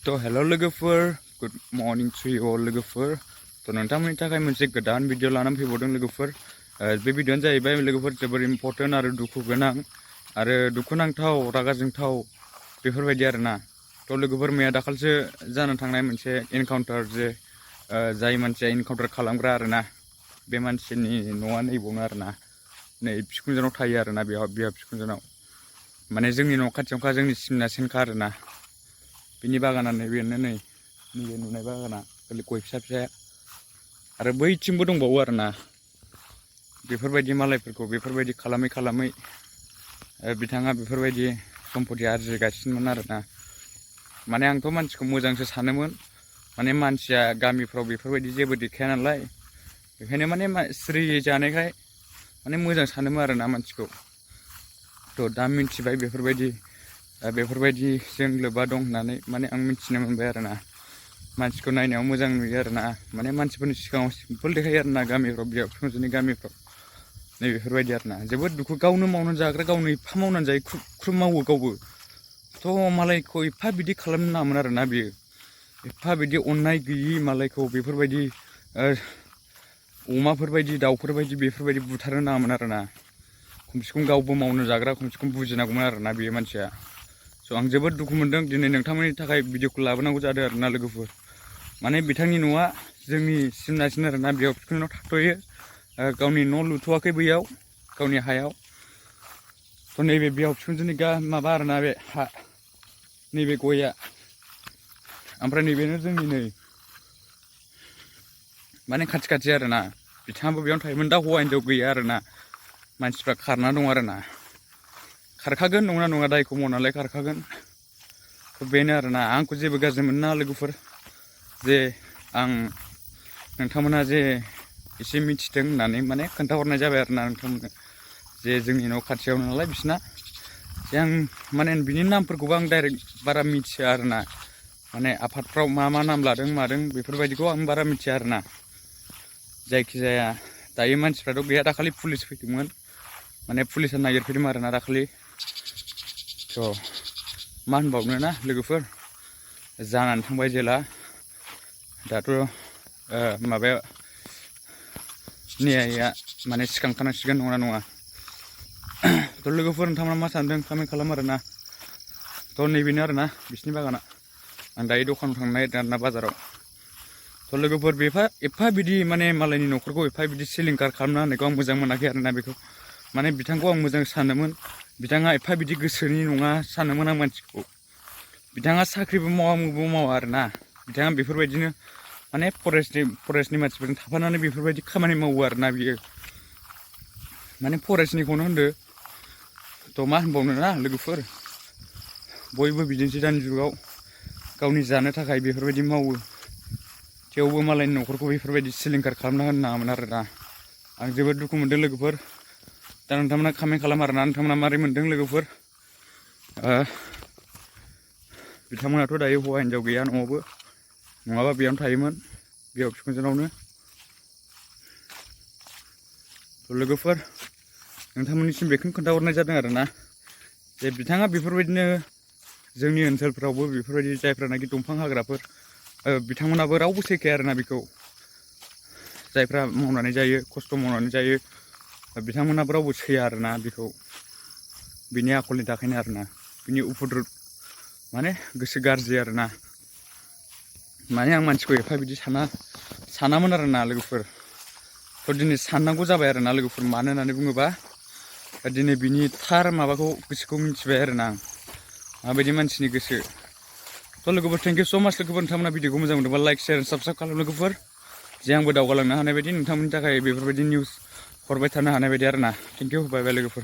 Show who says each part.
Speaker 1: तो हेलो लोगोफोर good morning to you अल लोगोफोर तो नोंथांमोननि थाखाय मोनसे गोदान भिडिअ लानानै फैबावदों लोगोफोर बे भिडिअआनो जाहैबाय लोगोफोर जोबोर इम्पर्टेन्ट आरो दुखु गोनां आरो दुखुनांथाव रागा जोंथाव बेफोरबायदि आरोना तो लोगोफोर मैया दाखालिसो जानो थांनाय मोनसे एनकाउन्टार जे जाय मानसिया एनकाउन्टार खालामग्रा आरोना बे मानसिनि न'आ नैबावनो आरोना नै बिखुनजोनाव थायो आरोना बेयाव बिखुनजोनाव माने जोंनि न' खाथियावखा जोंनि सिमनासिनखा आरोना बिनि बागाना नैबे नुनाय बागाना गय फिसा फिसाया आरो बैथिंबो दंबावो आरोना बेफोरबायदि मालायफोरखौ बेफोरबायदि खालामै बिथाङा बेफोरबायदि सम्पति आरजिगासिनोमोन आरोना माने आंथ' मानसिखौ मोजांसो सानोमोन माने मानसिया गामिफ्राव बेफोरबायदि जेबो देखाया नालाय बेखायनो माने स्रि जानायखाय माने मोजां सानोमोन आरोना मानसिखौ थ' दा मिन्थिबाय बेफोरबायदिजों लोब्बा दं होननानै माने आं मिथिनो मोनबाय आरोना मानसिखौ नायनायाव मोजां नुयो आरोना माने मानसिफोरनि सिगाङाव सिम्पोल देखायो आरोना गामिफ्राव बिहामजोनि गामिफ्राव नै बेफोरबायदि आरोना जोबोद दुखु गावनो मावनानै जाग्रा गावनो एफा मावनानै जायो ख्रुब मावो गावबो थ' मालायखौ एफा बिदि खालामनो नाङामोन आरोना बियो एफा बिदि अननाय गैयि मालायखौ बेफोरबायदि अमाफोरबायदि दाउफोरबायदि बेफोरबायदि बुथारनो नाङामोन आरोना खमसे खम गावबो मावनो जाग्रा खमसे खम बुजिनांगौमोन आरोना बे मानसिया स' आं जोबोद दुखु मोनदों दिनै नोंथांमोननि थाखाय भिडिअखौ लाबोनांगौ जादों आरोना लोगोफोर माने बिथांनि न'आ जोंनि सिमनासिन आरोना बेयाव बिखुनजोनाव थाथ'यो गावनि न' लुथ'वाखै बैयाव गावनि हायाव थ' नैबे बेयाव बिखुनजोनि माबा आरोना बे हा नैबे गया ओमफ्राय नैबेनो जोंनि नै माने खाथि आरोना बिथाङाबो बेयावनो थायोमोन दा हौवा हिन्जाव गैया आरोना मानसिफ्रा खारना दं आरोना खारखागोन नङा नङा दायखौ मावनानैलाय खारखागोन बेनो आरोना आंखौ जेबो गाज्रि मोना लोगोफोर जे आं नोंथांमोना जे एसे मिथिथों होननानै माने खोन्थाहरनाय जाबाय आरोना नोंथांमोननो जे जोंनि न' खाथियावनो नालाय बिसिना जे आं माने बिनि नामफोरखौबो आं डाइरेक्ट बारा मिथिया आरोना माने आफादफ्राव मा नाम लादों मादों बेफोरबायदिखौ आं बारा मिथिया आरोना जायखिजाया दायो मानसिफ्राथ' गैया दाखालि पुलिस फैदोंमोन माने पुलिसा नागिरफैदोंमोन आरोना दाखालि थ' मा होनबावनो ना लोगोफोर जानानै थांबाय जेला दाथ' माबाया न्यायआ माने सिखांखानांसिगोन नङा थ' लोगोफोर नोंथांमोना मा सानदों कमेन्ट खालाम आरोना थ' नैबेनो आरोना बिसिनि बागाना आं दायो दखानाव थांनो नागिरदों आरोना बाजाराव थ' लोगोफोर एफा बिदि माने मालायनि न'खरखौ एफा बिदि सिलिंखार खालामना होनायखौ आं मोजां मोनाखै आरोना बेखौ माने बिथांखौ आं मोजां सानोमोन बिथाङा एफा बिदि गोसोनि नङा सानोमोन आं मानसिखौ बिथाङा साख्रिबो मावा आरोना बिथाङा बेफोरबायदिनो माने फरेस्टनि मानसिफोरजों थाफानानै बेफोरबायदि खामानि मावो आरोना बियो माने फरेस्टनिखौनो होनदो थ' मा होनबावनो ना लोगोफोर बयबो बिदिनोसै दानि जुगाव गावनि जानो थाखाय बेफोरबायदि मावो थेवबो मालायनि न'खरखौ बेफोरबायदि सिलिंखार खालामना होनो नाङामोन आरोना आं जोबोद दुखु मोनदों लोगोफोर दा नोंथांमोना कमेन्ट खालाम आरोना नोंथांमोना मारै मोनदों लोगोफोर बिथांमोनाथ' दायो हौवा हिन्जाव गैया न'आवबो नङाबा बेयावनो थायोमोन बेयाव बिखुनजोनावनो थ' लोगोफोर नोंथांमोननिसिम बेखौनो खोन्थाहरनाय जादों आरोना जे बिथाङा बेफोरबायदिनो जोंनि ओनसोलफ्रावबो बेफोरबायदि जायफ्रानाखि दंफां हाग्राफोर बिथांमोनाबो रावबो सैखाया आरोना बेखौ जायफ्रा मावनानै जायो खस्थ' मावनानै जायो बिथांमोनाबो रावबो सैया आरोना बेखौ बिनि आखलनि थाखायनो आरोना बिनि उपद्रब माने गोसो गाज्रि आरोना माने आं मानसिखौ एफा बिदि सानामोन आरोना लोगोफोर थ' दिनै साननांगौ जाबाय आरोना लोगोफोर मानो होननानै बुङोबा दिनै बिनि थार माबाखौ गोसोखौ मिथिबाय आरोना आं माबायदि मानसिनि गोसो थ' लोगोफोर थेंक इउ स' माच लोगोफोर नोंथांमोना भिडिअखौ मोजां मोनदोंबा लाइक शेयार साबसक्राइब खालाम लोगोफोर जे आंबो दावगालांनो हानाय बायदि नोंथांमोननि थाखाय बेफोरबायदि निउस हरबाय थानो हानाय बायदि आरोना थेंक इउ बाय बाय लोगोफोर।